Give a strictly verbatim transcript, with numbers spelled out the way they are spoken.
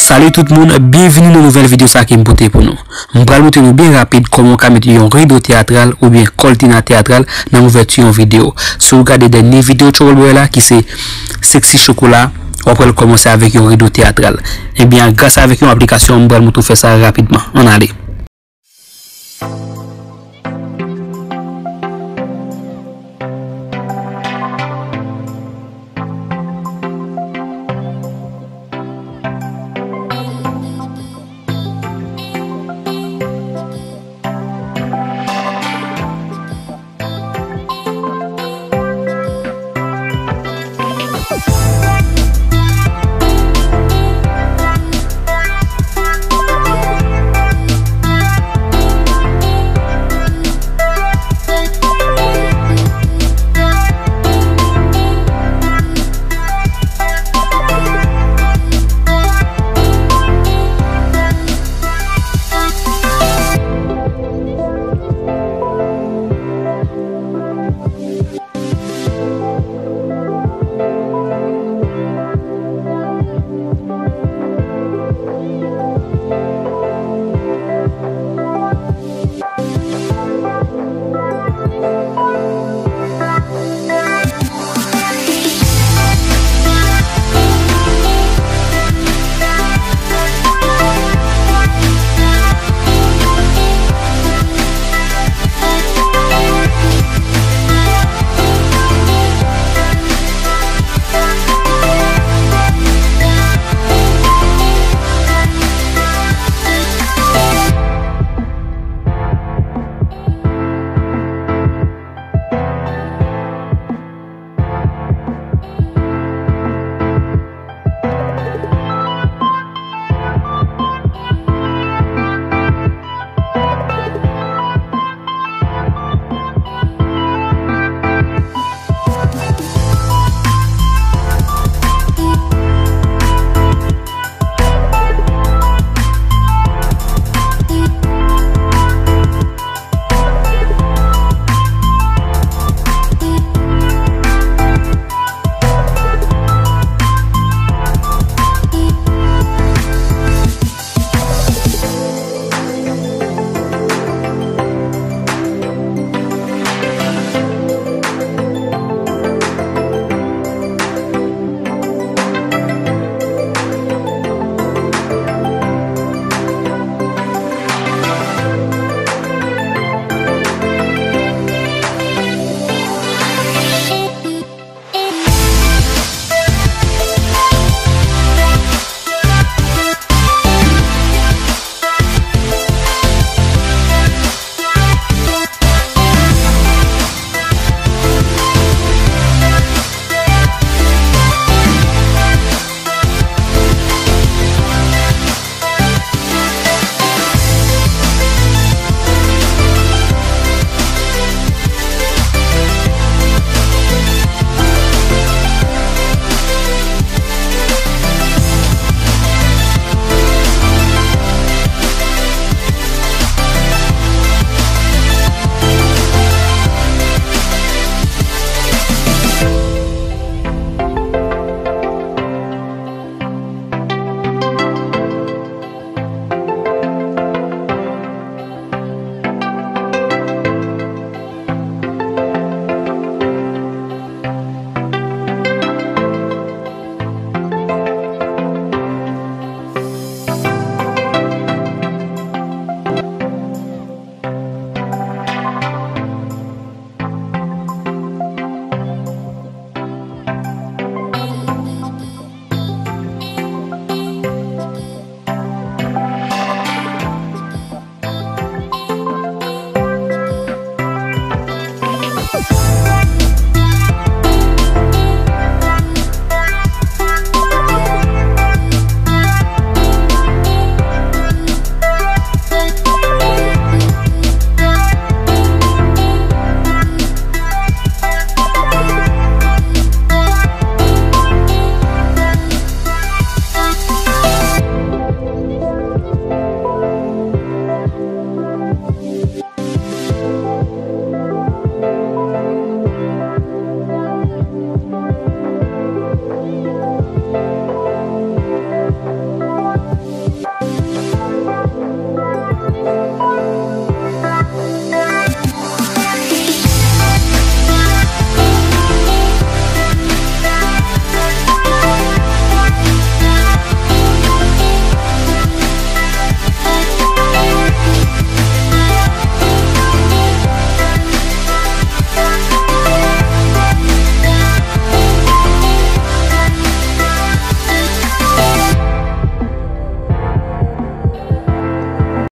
Salut tout moun, byenvini nan nouvèl videyo sa ke m pote pou nou. M pral montre nou byen rapid kòman w ka mete yon rido teyatral oubyen kòtina teyatral nan ouvèti yon videyo. Si w gade dènye videyo Trouble Boy la ki se Sexy Chocolat, w ap wè l kòmanse avèk yon rido teyatral. Ebyen, gras avèk yon aplikasyon, m pral montre w fè sa rapidman. Ann ale.